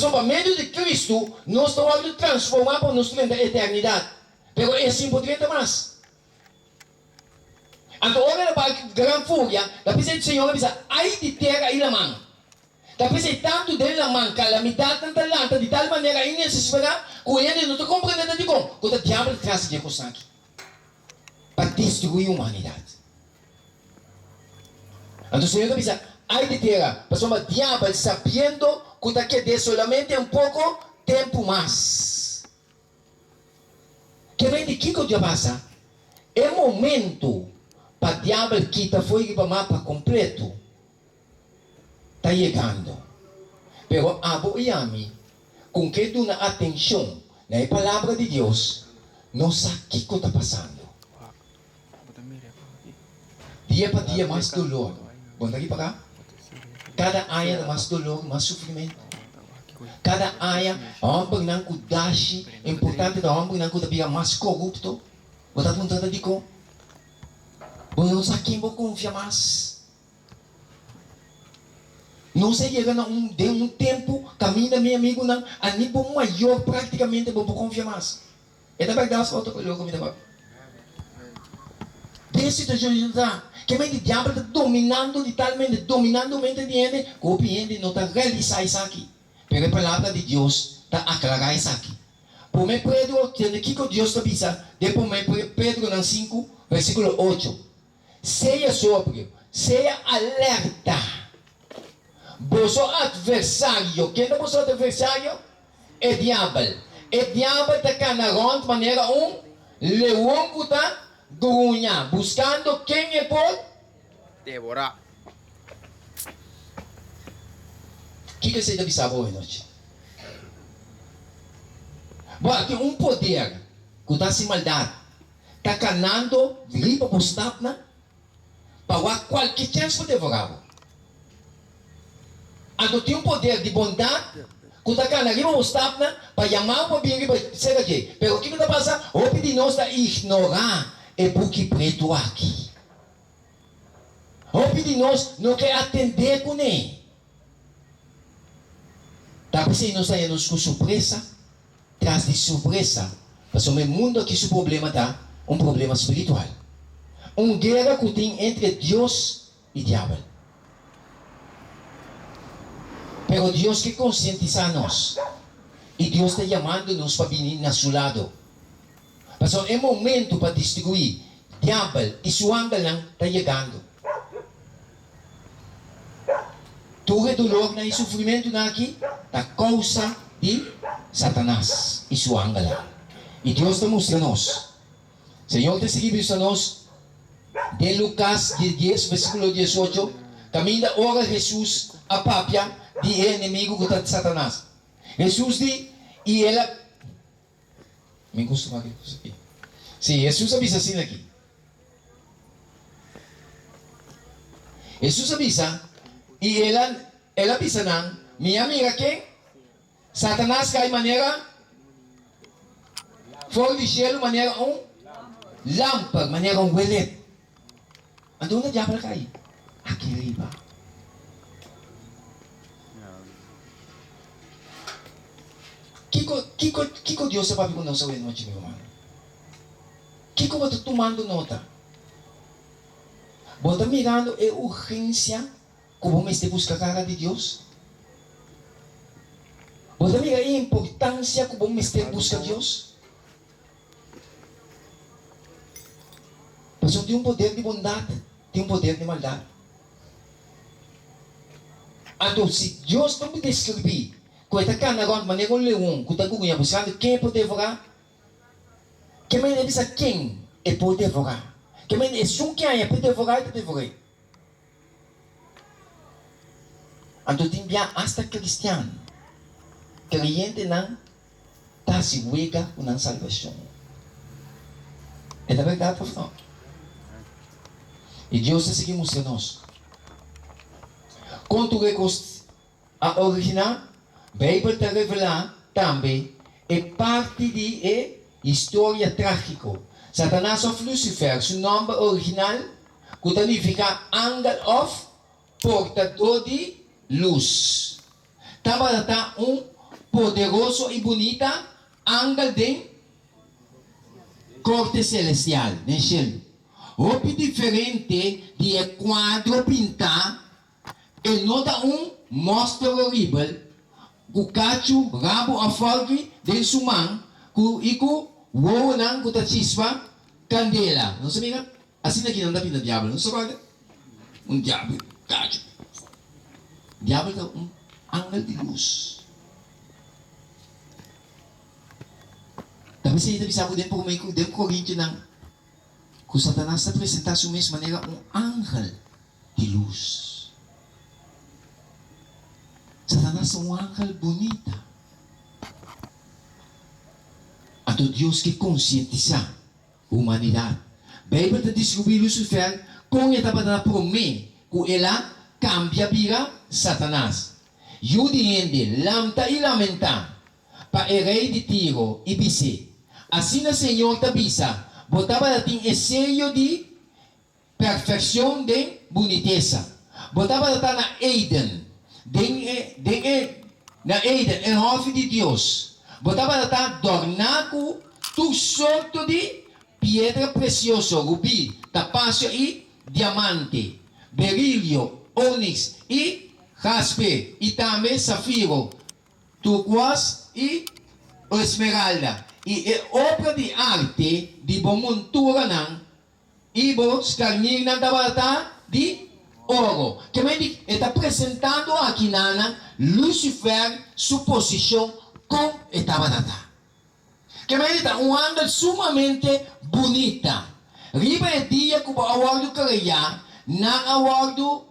Pasobra pa medio di Kristu nos ta wòrdu transformá pa nos drenta eternidat, pero e sin por drenta mas. Anto ora el a bai ku gran furia, ta p'esei Señor a bisa, Ai di tera i laman! Ta p'esei tantu den laman kalamidatnan ta lanta di tal manera inesesperá ku hende no ta komprendé ta dikon ku ta diabel tras di e kosnan aki pa destruí humanidat. Anto Señor ta bisa, Ai di tera, pasobra diabel sabiendo ku ta ked'é solamente un poko tempu mas. Ke men di kiko dja pasa? E momentu pa diabel kita fo'i riba mapa kompletu ta yegando. Pero abo i ami, ku ke duna atenshon na e Palabra di Dios, no sa kiko ta pasando. Dia pa dia mas dolor. Bo ta ripará? Kada aña ta mas dolor, mas sufrimentu. Kada aña hòmbernan ku dashi importante ta hòmbernan ku ta bira mas korupto. Bo ta puntra ta dikon? Bo no sa ken bo konfia mas. Nos a yega na un den un tempu kaminda mi amigunan a ni bo mayor praktikamente bo por konfia mas. E ta berdad of otro loco mi ta papia? Den situacion di ta, ke mente di diabel ta dominando di tal mente, dominando mente di hende, ku hopi hende no ta realisa esaki. Pero e palabra di Dios ta aclara esaki. Prome Pedro, tende kiko Dios ta bisa den prome Pedronan sinku, versiculo ocho, Sea sobrio, sea alerta. Boso adversario, ken ta boso adversario? E diabel. E diabel ta kana rònt manera un leon ku ta gruña, buskando ken e por. Devorá. Kiko esei ta bisa bo awenochi? Bo a tin un poder ku ta hasi maldat, ta kanando riba bo stapnan? Pa wak kualke chèns pa devorá bo. Anto tin un poder di bondat ku ta kana riba bo stapnan pa yama bo pa bin riba serka dje. Pero kiko ta pasa? Hopi di nos ta ignorá e buki pretu aki. Hopi di nos no ke atendé kuné. Ta p'esei nos ta haña nos ku surpresa tras di surpresa, pasobra e mundu aki su problema ta un problema spiritual, un guera ku tin entre Dios i Diabel. Pero Dios ke konsientisá nos, i Dios ta yamando nos pa bini na su lado, pasobra e momentu pa destruí Diabel i su angelnan ta yegando. Tur e dolornan i sufrimentunan aki ta kousa di Satanas i su angelnan. I Dios ta mustra nos. Señor ta sigui bisa nos den Lukas dies versikulo diesocho, kaminda ora Hesus a papia di e enemigu ku ta Satanas. Hesus di, I el a. Mi gusta wak e kos aki. Sí, Hesus a bisa asina aki. Hesus a bisa, i el a, el a bisa nan, Mi a mira ken? Satanas kai manera for di shelu manera un lamper, manera un welet. Anto unda diabel a kai? Aki riba. Kiko, kiko, kiko Dios ta papia ku nos awe nochi, mi rumannan? Kiko bo ta tumando nota? Bo ta mirando e urgensia ku bo mester buska kara di Dios? Bo ta mira e importansia ku bo mester buska Dios? Pasobra tin un poder di bondat, tin un poder di maldat. Anto si Dios ta deskribí ku e ta kana rònt manera un leon ku ta gruña buskando ken e por devorá, ke manera e bisa ken e por devorá? Ke manera esun ke haña por devorá e ta devor'é. Anto tin bia asta kristian, kreyentenan ta hasi wega ku nan salbashon. E ta bèrdat òf no? I Dios ta sigui mustra nos kon tur e kos a originá. Beibel ta revelá tambe e parti di e historia trágiko. Satanas òf Lusifèr, su nòmber original ku ta nifiká angel òf portadó di lus, tabata ta un. poderoso i bunita angel den korte selestial, den shelu. Hopi diferente di e kuadro pintá, e no ta un mòster horibel ku kachu, rabu òf fòrki den su man ku i ku wowonan ku ta chispa kandela. Nos a mira asina ki nan ta pinta diabel. Nos ta kòrda? Un diabel kachu. Diabel ta un angel di lus. Ta p'esei ta bisa ku den promé den Korintionan ku Satanas ta presentá su mes manera un angel di lus. Satanas ta un angel bunita. Anto Dios ke konsientisá humanidat. Beibel ta deskribí Lusifer kon e tabata na promé ku el a kambia bira Satanas. Yu di hende, lamta i lamentá pa e rei di Tiro i bis'é, Asina señor ta bisa, Bo tabata tin e seyo di perfekshon den bunitesa. Bo tabata ta na Eden, den e, den e, na Eden, e hòfi di Dios. Bo tabata ta dòrná ku tur sorto di piedra presioso, rubí, tapasio i diamante, berilio, oniks i jaspe, i tambe safiro, turkuas i esmeralda, i e obra di arte di bo monturanan i bo skarnirnan tabata di oro. Ke men di e ta presentando aki nanan Lucifer su posishon kon e tabata ta. Ke men di ta un angel sumamente bunita. Riba e dia ku bo a wòrdu kreá, nan a wòrdu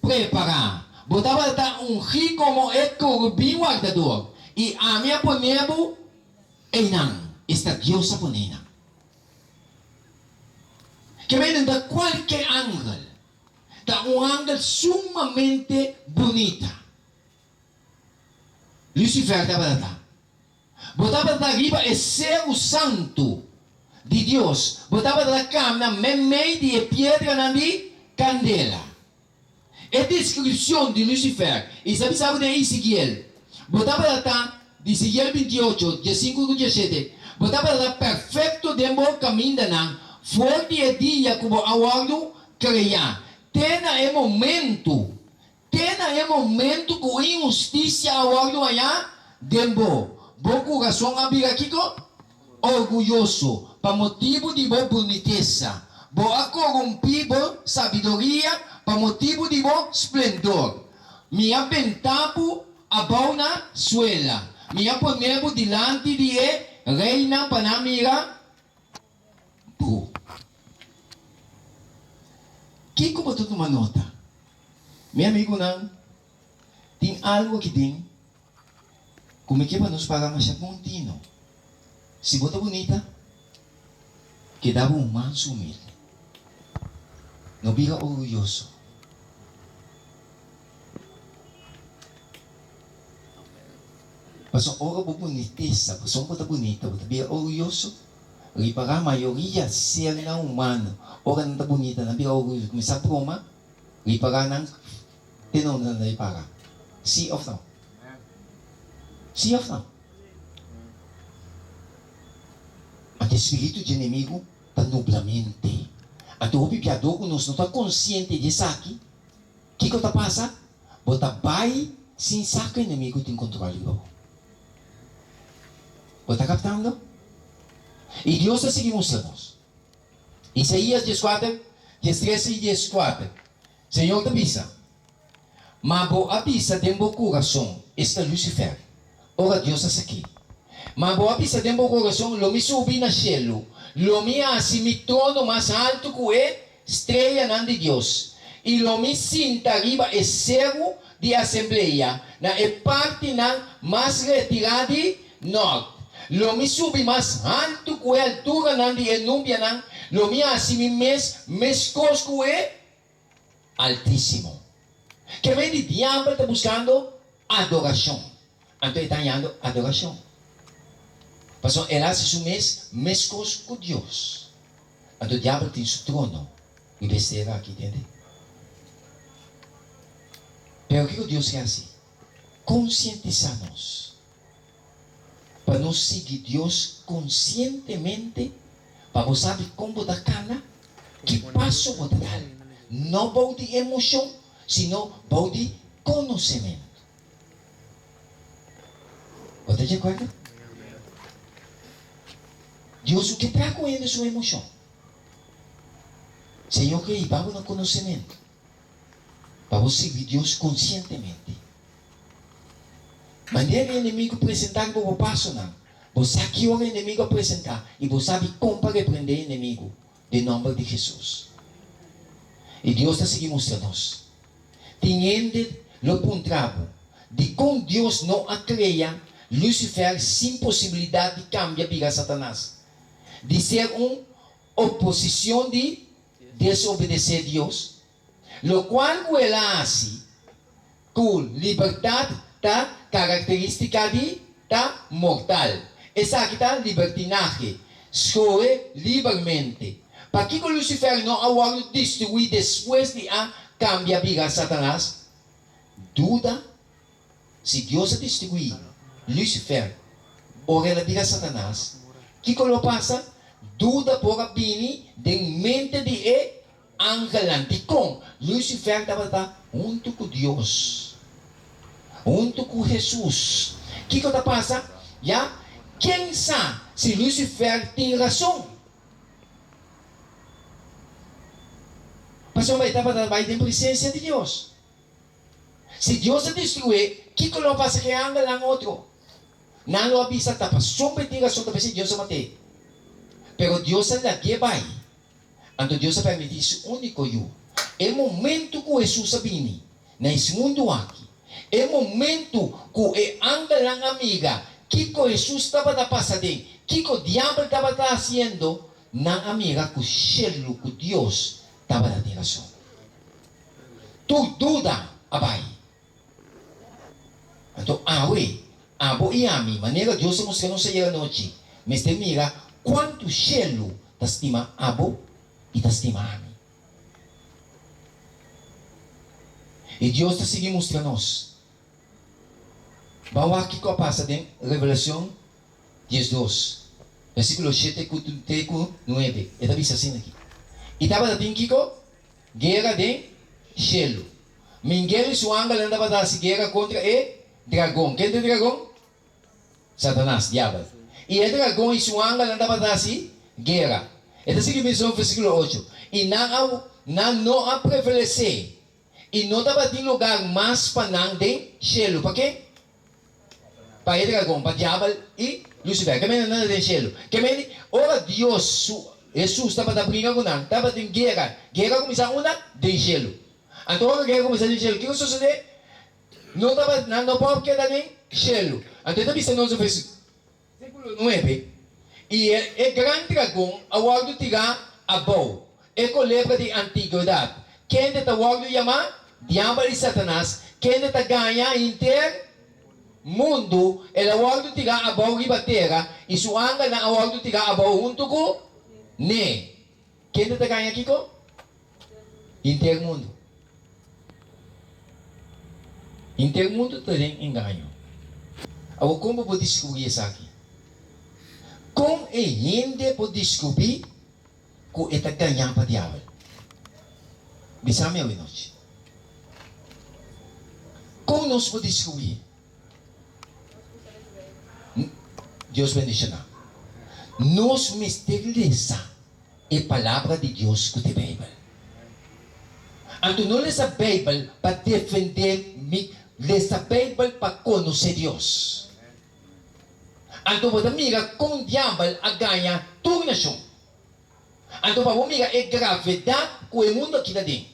Prepará. Bo tabata ta ungí komo e kerubin wardador, i ami a pone bo einan. Esta Dios a pone einan. Ke mende no ta kualke angel. Ta un angel sumamente bunita. Lucifer tabata ta. Bo tabata ta riba e seru santu di Dios, bo tabata ta kamna meimei di e piedranan di kandela. E deskripshon di Lucifer i sa bisa bo den Ezekiel, bo tabata ta, di Ezekiel bintiocho, diesinku ku dieshete, bo tabata ta perfekto den bo kamindanan for di e dia ku bo a wòrdu kreá te na e momentu Te na e momentu ku inhustisia a wòrdu hañá den bo, bo kurason a bira kiko? Orguyoso pa motibu di bo bunitesa. Bo a korumpí bo sabiduria pa motibu di bo splendor. Mi a bentá bo abou na suela. Mi a pone bo dilanti di e reinan pa nan mira bo. Kiko bo ta tuma nota? Mi amigunan, tin algu aki den ku mi ke pa nos paga masha bon tino. Si bo ta bunita, keda bo un mansu humilde. No bira orguyoso. Pasobra ora bo bunitesa, pasobra bo ta bunita, bo ta bira orguyoso. Ripará mayoria sernan humano ora nan ta bunita nan bira orguyoso kuminsá broma ripará nan te na unda nan ta ripará sí òf no? Sí òf no? Anto e spiritu dje enemigu ta nubla mente anto hopi biadó ku nos no ta konsiente di esaki kiko ta pasa? Bo ta bai sin sa ku enemigu tin kontrol riba bo. Bo ta kaptando? I Dios ta sigui mustra nos. Isaías dieskuater, diestres i dieskuater, Señor ta bisa, Ma bo a bisa den bo kurason, esta Lucifer, ora Dios a sak'é, Ma bo a bisa den bo kurason, Lo mi subi na shelu, lo mi hasi mi trono mas haltu ku e streanan di Dios, i lo mi sinta riba e seru di asamblea na e partinan mas retirá di nòrt. Lo mi subi mas haltu ku e alturanan di e nubianan, lo mi hasi mi mes meskos ku e Altísimo. Ke men di diabel ta buskando adorashon, anto e ta hañando adorashon, pasobra el a hasi su mes meskos ku Dios. Anto diabel tin su trono riba e stera aki, tende? Pero kiko Dios ke hasi? Konsientisá nos. Pa nos sigui Dios konsientemente, pa bo sabi kon bo ta kana, ki paso bo ta dal, no bou di emoshon, sino bou di konosementu. Bo ta di akuerdo? Dios no ke traha ku hende su emoshon. Señor ke hiba bo na konosementu, pa bo sirbi Dios konsientemente. Manera e enemigu presentá riba bo pasonan, bo sa ki ora e enemigu a presentá i bo sabi kon pa reprendé e enemigu den nòmber di Hesus. I Dios ta sigui mustra nos. Tin hende lo puntra bo, Dikon Dios no a krea Lucifer sin posibilidat di kambia bira Satanas, di ser un oposicion di desobedecé Dios? Locual cu el a haci cu libertad ta característica di ta mortal. Esaki ta libertinahe, scohe libermente. Pakico Lucifer no a wordo destrui despues di a cambia bira Satanas? Duda Si Dios a destruí Lucifer ora el a bira Satanas, kiko lo pasa? Duda por a bini den mente di e angelnan. Dikon? Lucifer tabata huntu ku Dios, huntu ku Hesus. Kiko ta pasa? Ya, ken sa si Lucifer tin rason? Pasobra e tabata bai den presensia di Dios. Si Dios a destrué, kiko lo a pasa ku e angelnan otro? Nan lo a bisa ta pasobra e tin rason ta p'esei Dios a mat'é. Pero Dios a lag'é bai. Anto Dios a permití su úniko Yu. E momentu ku Hesus a bini na es mundu aki, e momentu ku e angelnan a mira kiko Hesus tabata pasa den, kiko Diabel tabata hasiendo, nan a mira ku shelu ku Dios tabata tin rason. Tur duda a bai. Anto awe, abo i ami, manera Dios a mustra nos ayer anochi, mester mira kuantu shelu ta stima abo i ta stima ami. I Dios ta sigui mustra nos. Ban wak kiko a pasa den Revelacion 12, versiculo shete ku te ku nuebe. E ta bisa asina aki, I tabata tin kiko? Guera den shelu. Mingel i su angelnan tabata hasi guera kontra e dragon. Ken ta e dragon? Satanas, Diabel. I e dragon i su angelnan tabata hasi guera. E ta sigui bisa den versíkulo ocho, I nan a nan no a prevalesé, i no tabatin lugar mas pa nan den shelu. Pa ken? Pa e dragon, pa Diabel i Lucifer. Ke mende nan ta den shelu. Ke mende ora Dios su Hesus tabata bringa ku nan, tabatin guera. Guera a kuminsá unda? Den shelu. Anto ora guera kuminsá den shelu, kiko sosodé? No tabata, nan no por keda den shelu. Anto e ta bisa nos den versíkulo nuebe, I e gran dragon a wòrdu tirá abou, e kolebra di antigwedat, kende ta wòrdu yamá Diabel i Satanas, kende ta gaña henter mundu, el a wòrdu tirá abou riba tera, i su angelnan a wòrdu tirá abou huntu ku ne. Kende ta gaña kiko? Henter mundu. Henter mundu ta den engaño. Awor kon bo por diskubrí esaki? Kon e hende por diskubrí ku e ta gañá pa diabel? Bisa mi awe nochi. Kon nos por diskubrí? Dios bendishoná. Nos mester lesa e Palabra di Dios ku ta e Beibel. Anto no lesa Beibel pa defendé mi, lesa Beibel pa konosé Dios. Anto bo ta mira kon diabel a gaña tur nashon. Anto pa bo mira e gravedat ku e mundu aki ta den.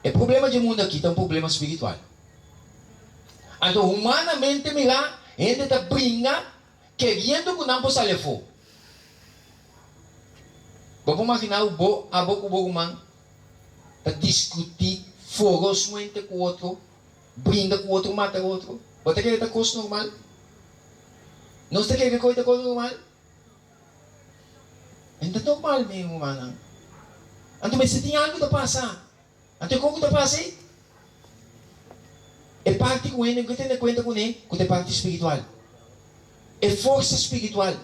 E problema dje mundu aki ta un problema spiritual. Anto humanamente mirá hende ta bringa keriendo ku nan por sali afó. Bo por maginá ku bo, abo ku bo ruman ta diskutí forosmente ku otro, bringa ku otro, mata otro? Bo ta kere ta kos normal? Nos ta kere ku ta kos normal? E no ta normal mi rumannan. Anto mester tin algu ta pasa. Anto e kon ku ta pasa ei? E parti ku hende no ke tene kuenta kuné ku ta e parti spiritual. E forsa spiritual.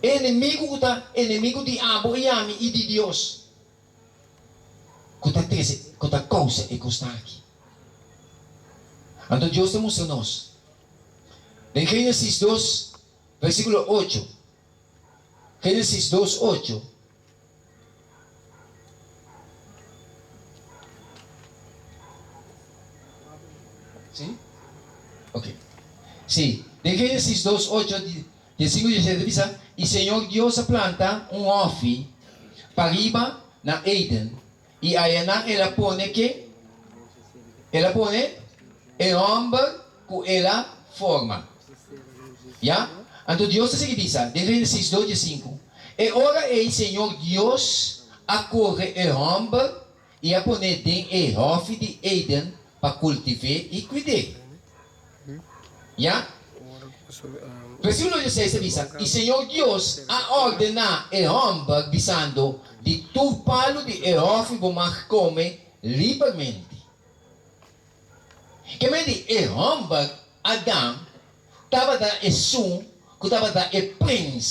E enemigu ku ta enemigu di abo i ami i di Dios ku ta trese, ku ta kousa e kosnan aki. Anto Dios ta mustra nos den Génesis dos versíkulo ocho, Génesis dos ocho. Sí? Ok. Sí. Den Génesis dos, ocho, diesinco, diesisiete ta bisa, I Señor Dios a planta un hòfi pariba na Eden, i ayanan El a pone ke? El a pone e hòmber ku El a forma. Ya? Anto Dios ta sigui bisa den Génesis dos diesinku, E ora ei Señor Dios a kohe e hòmber i a pon'é den e hòfi di Eden pa kultiv'é i kuid'é. Ya? Versíkulo dieseis ta bisa, I Señor Dios a ordená e hòmber, bisando, Di tur palu di e hòfi bo mag kome libermente. Ke men di e hòmber Adam tabata esun ku tabata e prins.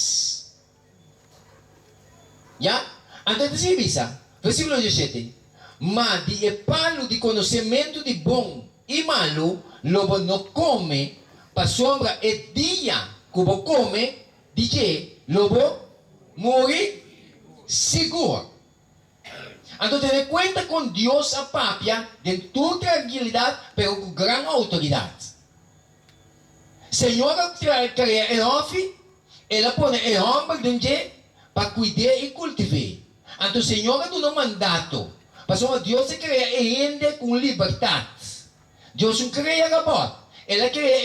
Ya? Anto e ta sigui bisa, versíkulo diesshete, Ma di e palu di konosementu di bon i malu lo bo no kome, pasobra e dia ku bo kome di dje lo bo muri sigur. Anto tene kuenta kon Dios a papia den tur trankilidat pero ku gran outoridat. Señor a krea e hòfi, El a pone e hòmber den dje pa kuid'é i kultiv'é. Anto Señor a duna un mandato, pasobra Dios a krea e hende ku un libertat. Dios un krea robòt, El a krea.